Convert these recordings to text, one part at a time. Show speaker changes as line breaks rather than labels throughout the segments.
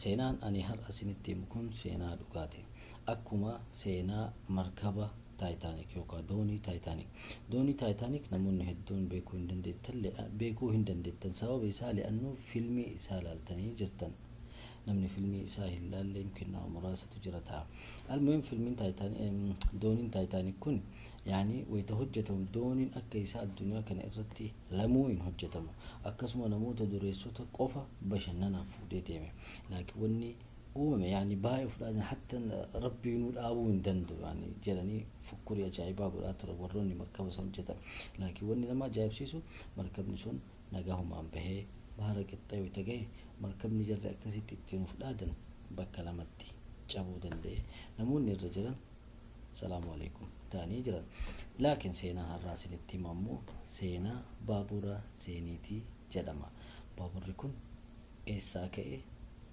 Seenaan ani har'a isinitti himu kun seenaa dhugaati. Akkuma seenaa markaba Taayitaanik yookaan doonii Taayitaanik. Doonii Taayitaanik namoonni hedduun beekuu hin dandeettan, beekuu hin dandeettan, sababa isaa li'annuu filmii isaa ilaaltanii jirtan. Namni filmii isaa hin laalle yookiin nama muraasatu jira ta'a. Almuhim, filmiin Taayitaanik, dooniin Taayitaanik kun yaani wayita hojjetamu dooniin akka isaa addunyaa kana irratti lamuu hin hojjetamu. Akkasuma namoota dureessota qofa bashannanaaf fuudhee deeme. Laakiin wanni uumame yaani baay'ee of dhaadan, hatta rabbiinuu dhaabuu hin danda'u yaani jedhanii fukkurii ajaa'ibaa godhaa turan warroonni markaba san hojjetan. Laakiin wanni nama ajaa'ibsiisu, markabni sun nagahumaan bahee bahara qixxee wayita gahe, markabni jarri akkasitti ittiin of dhaadan bakka lamatti cabuu danda'e. Namoonni irra jiran salaamu alaikum ta'anii jiran. Laakiin seenaan har'aa isinitti himu ammoo seenaa baabura Zeeniitii jedhama. Baaburri kun eessaa ka'e,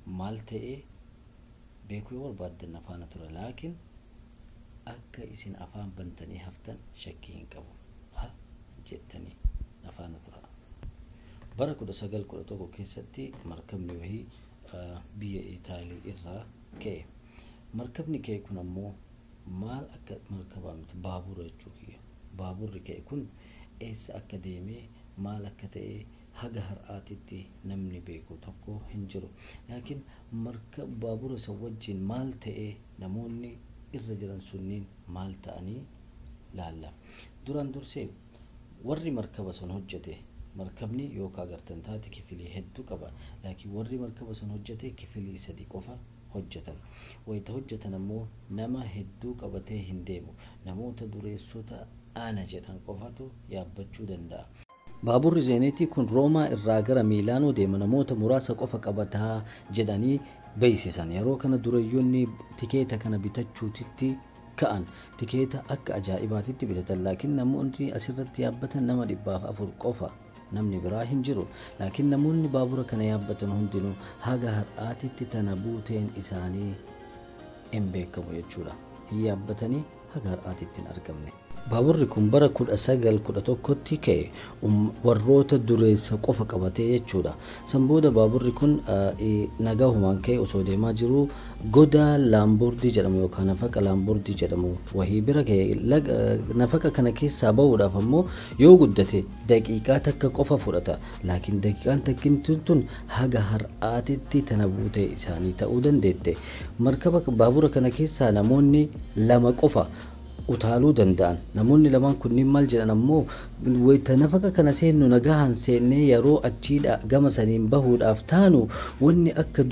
maal ta'e beekuu yoo barbaaddan afaana tura. Laakiin akka isin afaan bantanii haftan shakkii hin qabu. Ha jettanii afaana tura. Bara 1911 keessatti markabni wahii biyya Itaalii irraa ka'e. Markabni ka'e kun ammoo maal akka markabaa miti, baabura jechuu kiyya. Baaburri ka'e kun eessa akka deemee, maal akka ta'e haga har'aatitti namni beeku tokko hin jiru. Laakiin marka baabura san wajjin maal ta'e, namoonni irra jiran sunniin maal ta'anii laalla. Duraan dursee warri markaba san hojjete, markabni yookaan agartan taate kifilii hedduu qaba. Laakiin warri markaba san hojjete kifilii sadi qofa hojjetan. Wayita hojjetan ammoo nama hedduu qabatee hin deemu. Namoota dureessota ana jedhan qofatu yaabbachuu danda'a. Baaburri Zeenitii kun Roomaa irraa gara Miilaanoo deema, namoota muraasa qofa qabataa jedhanii beeksisan. Yeroo kana dureeyyoonni tikeeta kana bitachuutitti ka'an. Tikeeta akka ajaa'ibaatitti bitatan. Laakiin namoonni asirratti yaabbatan nama 404 qofa. Namni biraa hin jiru. Laakiin namoonni baabura kana yaabbatan hundinuu haga har'aatitti tana buuteen isaanii hin beekamu jechuudha. Hin yaabbatanii, haga har'aatitti hin argamne. Baaburri kun bara 1911tti ka'e, warroota dureessa qofa qabatee jechuudha. San booda baaburri kun nagahumaan ka'e, osoo deemaa jiru goda Laamboordii jedhamu yookaan nafaqa Laamboordii jedhamu wahii bira ga'e. Nafaqa kana keessaa bahuudhaaf ammoo yoo guddate daqiiqaa takka qofa fudhata. Laakiin daqiiqaan takkinti tun haga har'aatitti tana buutee isaanii ta'uu dandeette. Markaba baabura kana keessaa namoonni lama qofa utaaluu danda'an. Namoonni lamaan kunniin maal jedhan ammoo, wayita nafaqa kana seennu nagahaan seennee yeroo achiidha gama saniin bahuudhaaf taanu wanni akka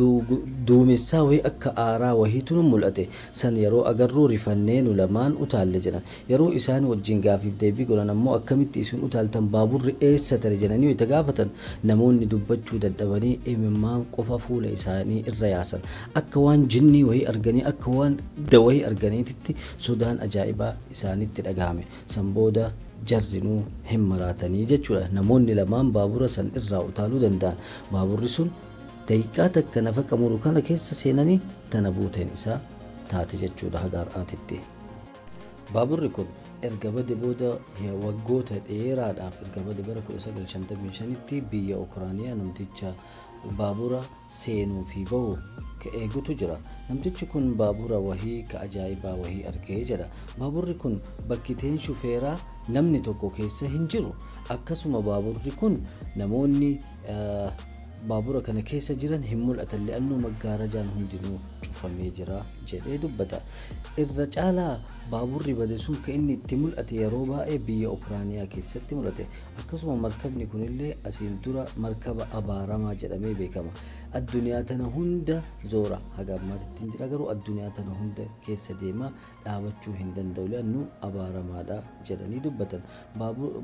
duumessaa wayii, akka aaraa wayiitu nu mul'ate. San yeroo agarruu rifannee nu lamaan utaalle jedhan. Yeroo isaan wajjin gaafiif deebii godhan ammoo, akkamitti isin utaaltan, baaburri eessa tare jedhanii wayita gaafatan, namoonni dubbachuu dadhabanii imimmaan qofa fuula isaanii irra yaasan. Akka waan jinnii wayii arganii, akka waan wayii arganiititti sodaan ajaa'ibaa isaanitti dhagahame. San booda jarrinuu hin maraatanii jechuudha. Namoonni lamaan baabura san irraa utaaluu danda'an. Baaburri sun daqiiqaa takka nafaqa muru kana keessa seenanii tana buuteen isaa taate jechuudha haga har'aatitti. Baaburri kun erga bade booda waggoota dheeraadhaaf, erga bade bara 1955tti biyya Ukraaniyaa namticha baabura seenuu fi bahu ka eegutu jira. Namtichi kun baabura wahii ka ajaa'ibaa wahii argee jedha. Baaburri kun bakkiteen shufeeraa namni tokko keessa hin jiru. Akkasuma baaburri kun namoonni baabura kana keessa jiran hin mul'atan, li'annoo maggaarajaan hundinuu cufamee jira jedhee dubbata. Irra caalaa baaburri bade sun kan inni itti mul'ate yeroo baay'ee biyya Ukraaniyaa keessatti mul'ate. Akkasuma markabni kunillee asiin dura markaba abaaramaa jedhamee beekama. Addunyaa tana hunda zoora, haga ammaatitti hin jira, garuu addunyaa tana hunda keessa deemaa dhaabachuu hin danda'u, li'annuu abaaramaadha jedhanii dubbatan.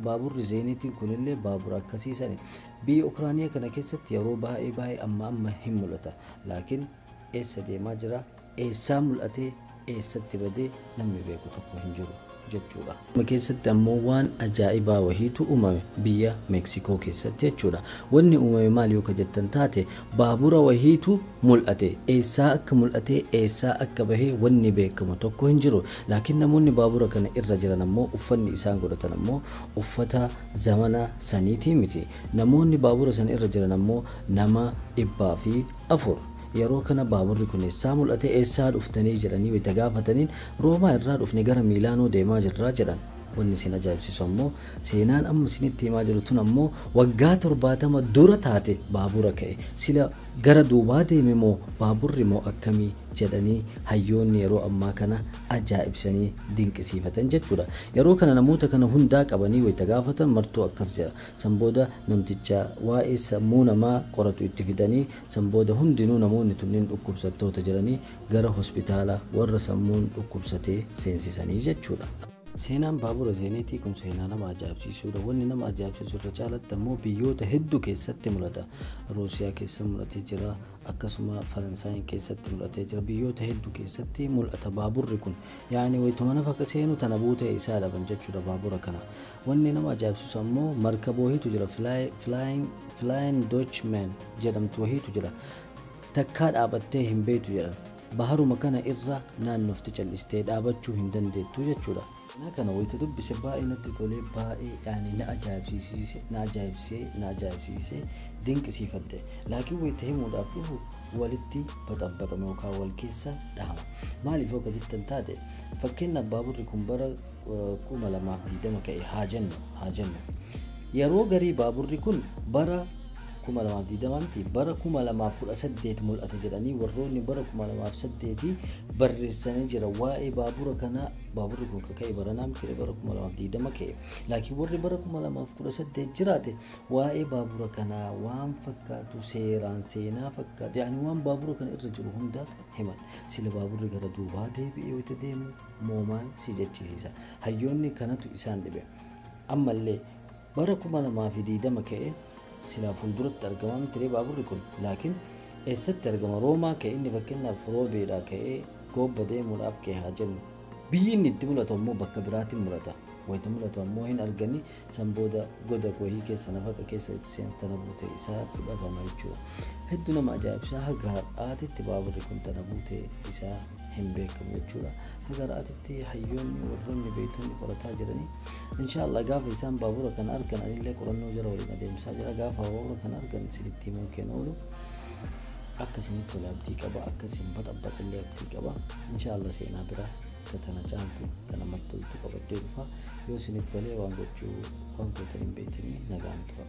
Baaburri Zeenitiin kunillee baabura akkasiisani. Biyya Ukraaniyaa kana keessatti yeroo baay'ee baay'ee amma amma hin mul'ata. Laakiin eessa deemaa jira, eessaa mul'atee, eessatti badee namni beeku tokko hin jiru jechuudha. Keessatti ammoo waan ajaa'ibaa wahiitu uumame biyya Meeksikoo keessatti jechuudha. Wanni uumame maal yoo ka jettan taate, baabura wahiitu mul'ate. Eessaa akka mul'ate, eessaa akka bahee wanni beekamu tokko hin jiru. Laakiin namoonni baabura kana irra jiran ammoo uffanni isaan godhatan ammoo uffata zamana saniitii miti. Namoonni baabura sana irra jiran ammoo nama 404. Yeroo kana baaburri kun eessaa mul'ate, eessaa dhuftanii jedhanii wayita gaafataniin Roomaa irraa dhufne gara Miilaanoo deemaa jirraa jedhan. Wanni isin ajaa'ibsiisu ammoo seenaan amma isinitti himaa jiru tun ammoo waggaa 70 dura taate baabura ka'e. Sila gara duubaa deeme moo baaburri moo akkamii jedhanii hayyoonni yeroo ammaa kana ajaa'ibsanii dinqisiifatan jechuudha. Yeroo kana namoota kana hundaa qabanii wayita gaafatan martuu akkas jedha. San booda namticha waa'ee sammuu namaa qoratu itti fidanii san booda hundinuu namoonni tunniin dhukkubsattoota jedhanii gara hospitaala warra sammuun dhukkubsatee seensisanii jechuudha. Seenaan baabura Zeeniitii kun seenaa nama ajaa'ibsiisuudha. Wanni nama ajaa'ibsiisu irra caalatti ammoo biyyoota hedduu keessatti mul'ata. Ruusiyaa keessa mul'atee jira, akkasuma Faransaay keessatti mul'atee jira. Biyyoota hedduu keessatti mul'ata baaburri kun. Yaani wayituma nafa seenu tana buutee isaa dhaban jechuudha baabura kana. Wanni nama ajaa'ibsiisu ammoo markaba wayiitu jira. Flying Dutchman jedhamtu wayiitu jira. Takkaa dhaabattee hin beektu jedhan. Baharuma kana irra naannofti cal'istee dhaabachuu hin dandeettu jechuudha. Seenaa kana wayita dubbise baay'ee natti tolee, baay'ee yaani na ajaa'ibsiise, na ajaa'ibsee, na ajaa'ibsiisee dinqisiifadhe. Laakiin wayita himuudhaaf dhufu walitti baxabbaxama yookaan wal keessa dhahama. Maaliif yoo jettan taate fakkeenyaaf baaburri kun bara 2020 ka'e haa jennu. Yeroo garii baaburri kun bara 2020 miti bara 2018 mul'ate jedhanii warroonni bara 2008 barreessanii jira waa'ee baabura kanaa. Baaburri kun ka'e baranaa miti bara 2020 ka'e. Laakiin warri bara 2018 jiraate waa'ee baabura kanaa waan fakkaatu seeraan seenaa fakkaatu yaani waan baabura kana irra jiru hunda himan. Sila baaburri gara duubaa deebi'ee wayita deemu moomaan si jechisiisa. Hayyoonni kanatu isaan dhibe. Ammallee bara 2020 ka'e silaa fuulduratti argama miti baaburri kun. Laakiin eessatti argama? Roomaa ka'e inni fakkeenyaaf Roobeedhaa ka'ee goobba deemuudhaaf ka'e haa jennu. Biyyi inni itti mul'atu ammoo bakka biraatiin mul'ata. Wayita mul'atu ammoo hin arganii san booda goda wayii keessa nafaqa keessa itti seenu tana buutee isaa dhabama jechuudha. Hedduu nama ajaa'ibsaa haga har'aatitti baaburri kun tana buutee isaa hin beekamu jechuudha. Haga har'aatitti hayyoonni warroonni beektonni qorataa jiranii inshaallah gaafa isaan baabura kana argan anillee qorannoo jara waliin adeemsaa jira. Gaafa baabura kana argan isinitti himuun keenya oolu akka isinitti tole abdii qaba, akka isin baxabbaxillee abdii qaba. Inshaallah seenaa biraa akka tana caaltu kana namatti toltu qabadhee dhufa. Yoo isinitti tolee waan gochuu waan gootan hin beektanii nagaan tura.